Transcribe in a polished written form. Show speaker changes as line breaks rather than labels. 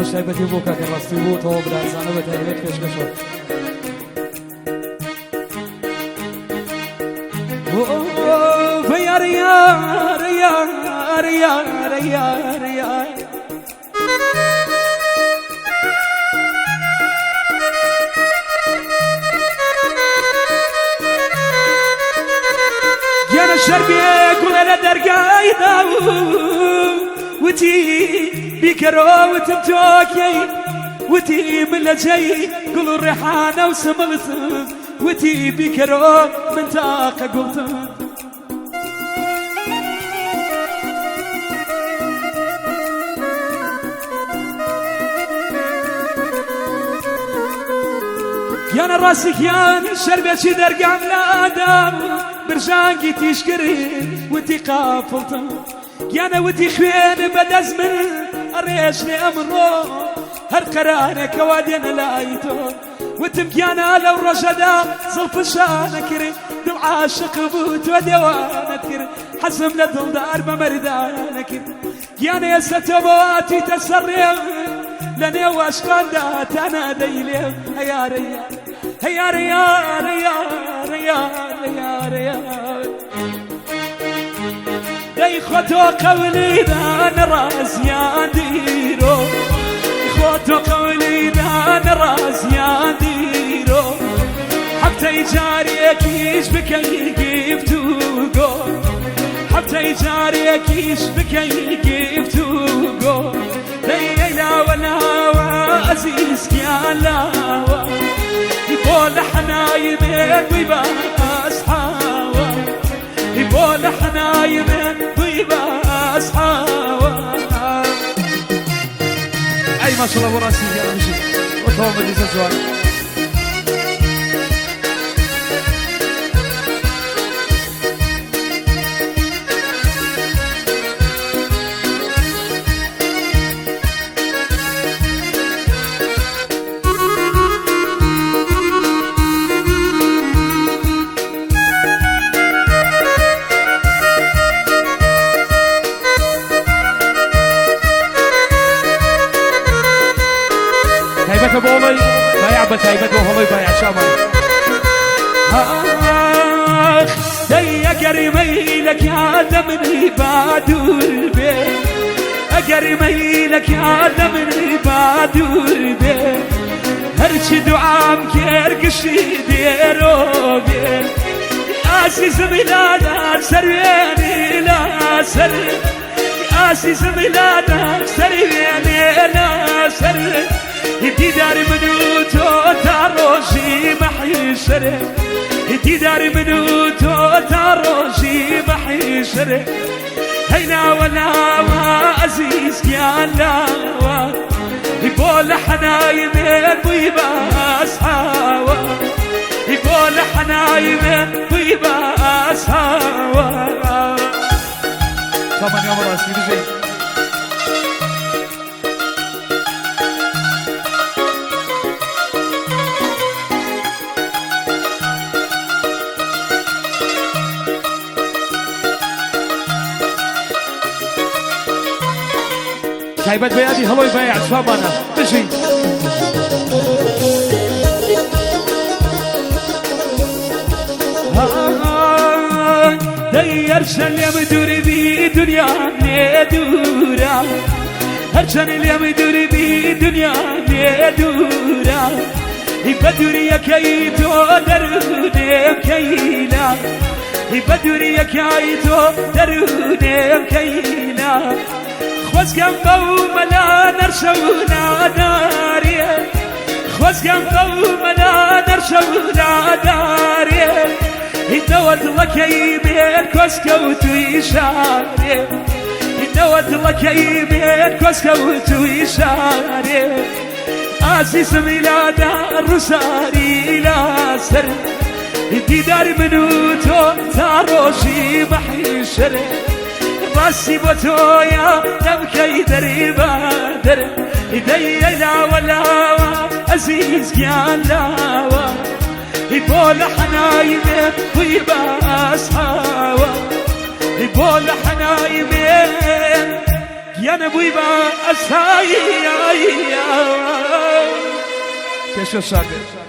ئەوەش تایبەتی بۆ کاکە ڕاستی بۆ تەواو برازانە بە تایبەت پێشکەشە. یار یار یار یار یار یار گیانە شەربێ گوڵێ لە دەرگای داو وتی بیکەرۆ وتم تۆ کێی وتی من لە جێی گوڵ و ڕێحانە و سمڵتم وتی بیکەرۆ من تاقە گوڵتم. گیانە ڕاستی گیان شەربێکی دەرگام لادام برژانگی تیژ کرد وتی قافڵتم. گیانە وتی خوێن بەدەست من ئەڕێژنێ ئەمڕۆ هەر قەرارێکەوە دێنە لای تۆ وتم گیانە لەو ڕۆژەدا زڵفشانە کرد دڵ عاشق بوو تۆ دێوانەت کرد حەزم لە دڵدار بە مەردانە کرد گیانە ئێستا تۆ بۆواتیتە سەر ڕێم لە نێو عەشقاندا تانا دەیلێم هەیارە یار هەیارە یارە یارە یارە یارە یار دەی خۆ تۆ قەولی دانە ڕازیان دیرۆ خۆ تۆ قەولی دانە ڕازیان دیرۆ هەفتەی جارێکیش بکەی گفت و گۆ هەفتەی جارێکیش بکەی گفت و گۆ دەی ئەی لاوە لاوە ئەزیز گیان لاوە بۆ لە حەنای بێت بووی بە ئەسحاوە بۆ لە حەنای من بووی بە ئەسحاوە. ئەی ماشەڵڵا بۆ ڕاستی گیان بژی بۆ تەواو مەجلیسە جوان. تایبەتە بۆ هەڵۆی بایع بە تایبەت بۆ هەڵۆی بایع چامان. ئاخ دەی ئەگەر مەیلەکە لە منی با دوور بێ ئەگەر مەیلەکە لە منی با دوور بێ هەرچی دوعام کرد گشتی دێرۆ بێ ئازیزم لادا سەروێنی لا سەر ئازیزم لادا سەروێنێ لا سەر دیدار من و تۆ تا ڕۆژی مەحیشەرێ دیدار من و تۆ تا ڕۆژی مەحیشەرێ هەی لاوە لاوە ئەزیز گیان لاوە بۆ لە حەنای من بووی بە ئەسحاوە بۆ لە حەنای من بووی بە ئەسحاوە. چامان یاوە ڕاستی بژی. تایبەت بە یادی هەڵۆی بایع چوامانە بژین. دەی هەرچەند لێم دووری بی دنیا لێ دوورە هەرچەند لێم دووری بی دنیا لێ دوورە بە دووریەکەی تۆ دەرونێم کەیلا بە دووریەکەی تۆ دەرونێم کەیلا خۆزگەم بەو مەلا نەرشە و نادارێ خۆزگەم بەو مەلا نەرشە و نادارێ هیندەوە دڵەکەی بێت کۆسکەوتوی شارێ هیندەوە دڵەکەی بێت کۆسکەوتوی شارێ ئازیزم لادا ڕوساری لاسەر دیدار من و تۆ تا ڕۆژی مەحیشەرێ ڕاستی بۆ تۆیە دەمکەی دەری بە دەر دەی لاوە لاوە ئەزیز گیان لاوە بۆ لە حەنای بێ بووی بە ئەسحاوە بۆ لە حەنای بێ. گیانە بووی بە ئەسایی پێشە شاد بێت.